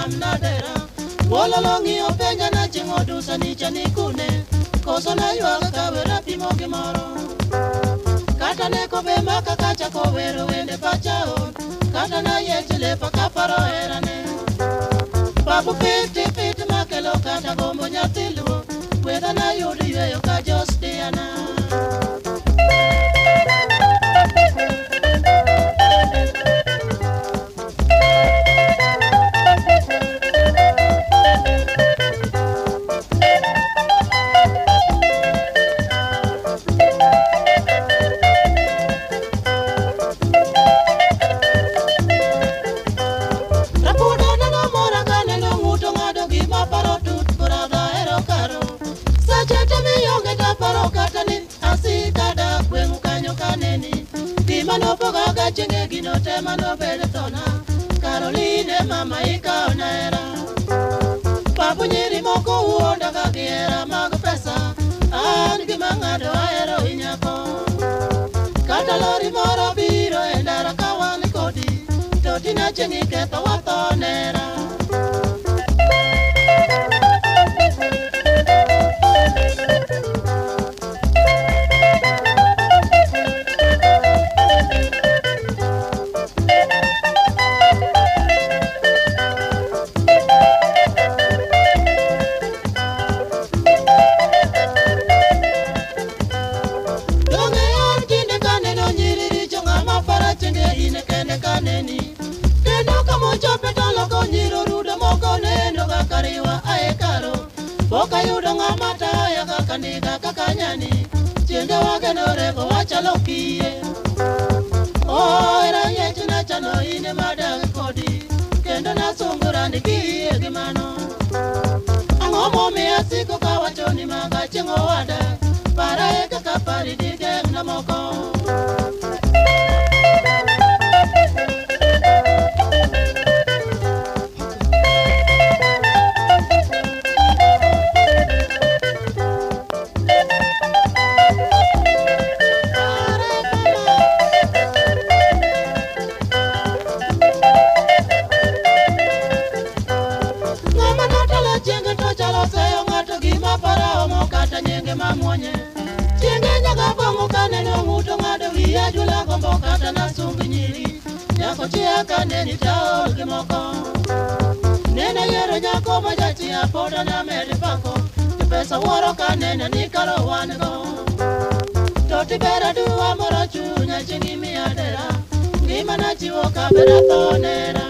nam nadera. Wololo ng'iyo penja na chieng' odusa ni chani kune. Koso na ywak kawera pimo gimoro. Kata ne kobe maka kachako wero wende pacha on. Kata na yiech lepa kaparo herane. Babu fiti fiti makelo kata gombo nyathi luo. Gwedha na yud yweyo ka Jos Diana. Caroline mama ikaw naera. Babu nyiri moko wuonda ka gihera mag pesa. An gima ng'ado ahero inyako. Kata lori moro biro e ndara ka wan kodi. To tina chieng' iketho watho nera. Pok ayudo ng'ama taya kaka ndiga kaka nyani. Chienge wageno rego wachalo kiye. Oh, era yiech nachano in ema adak kodi. Kendo nasungora ni kiyie gi mano. Ang'o momiyo asiko kawacho ni maga chieng' owada. Para e kaka pari digeng'na moko. Nene yiero nyako ma jachia pod anamed pako. To pesa wuoro ka nene ni karo wan go. To tiber aduwa moro chunya chieng' imiya dera. Ngimana chiwo kaber atho nera.